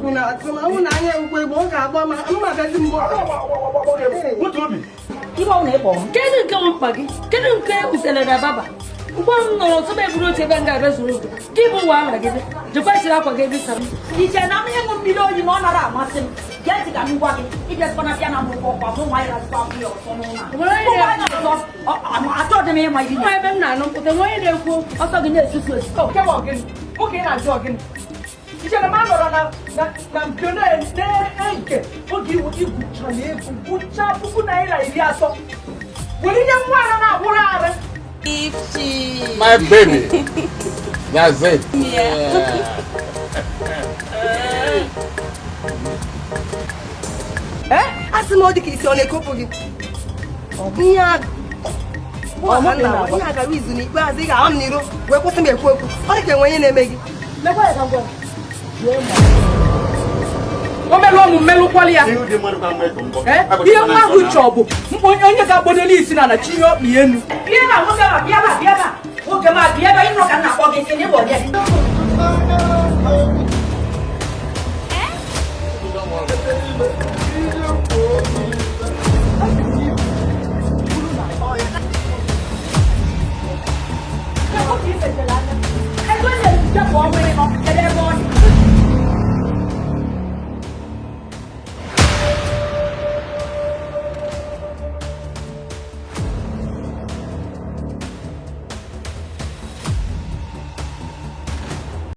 Egwu na-atụ m ọnwụ na anya egwu egwu ọ ga-agba ma mma gazi mgbe. Ibe ọ na-ekpọ m. Kedu nke bụ mkpa gị? Kedu nke usere na baba mgbe m nọrọ ọsọ m eburu oche ebe m ga-abịa zuru oke gị bụ ụwa ala gị jekwa chiri akwa gị ebe sara. Iche na m ịṅụ mmiri oyi na ọ nara amasị m. Gee ntị ka m gwa gị, ịbịazikwana bịa na m ụgwọ kwa mụ nwa ya razikwa m ya ọsọ n'ụlọ a. Were Mụ ya. nwa ya ọsọ, achọghị m ịma ihe. Nwa ebe m na-anụ mkpụta nwa onye na-ekwu okwu. Ọsọ gị na-esusu esu. Nke bụ ọgịnị? Nwoke ị na-ajụ ọgịnị? Iche na m anọrọ na mpio na-ege oge iwu igwuchara egwu gwuchaa ₦30,000 were ihe nwa ara na-agbụrụ ara. My baby. That's it. Yeah. Asị m ọ dị ka isi ọ na-ekopụ gị. Ihe a ihe a gara izu n'ikpeazụ ị ga-ahụ m n'iro wee kwụsị m ekwu okwu. Ọ dị ka enwe onye na-eme gị. O melụ ọmụ mmelụkwala ya. Ihe nwa ahụ chọọ bụ onye ga-agbodoli isi na chinye ọkpa enu. Bịa ebe a, nwoke ma bịa ebe a, bịa ebe a. Nwoke ma bịa ebe a, ịnụ ka m na-akpọ gị sị na ịbụ onye.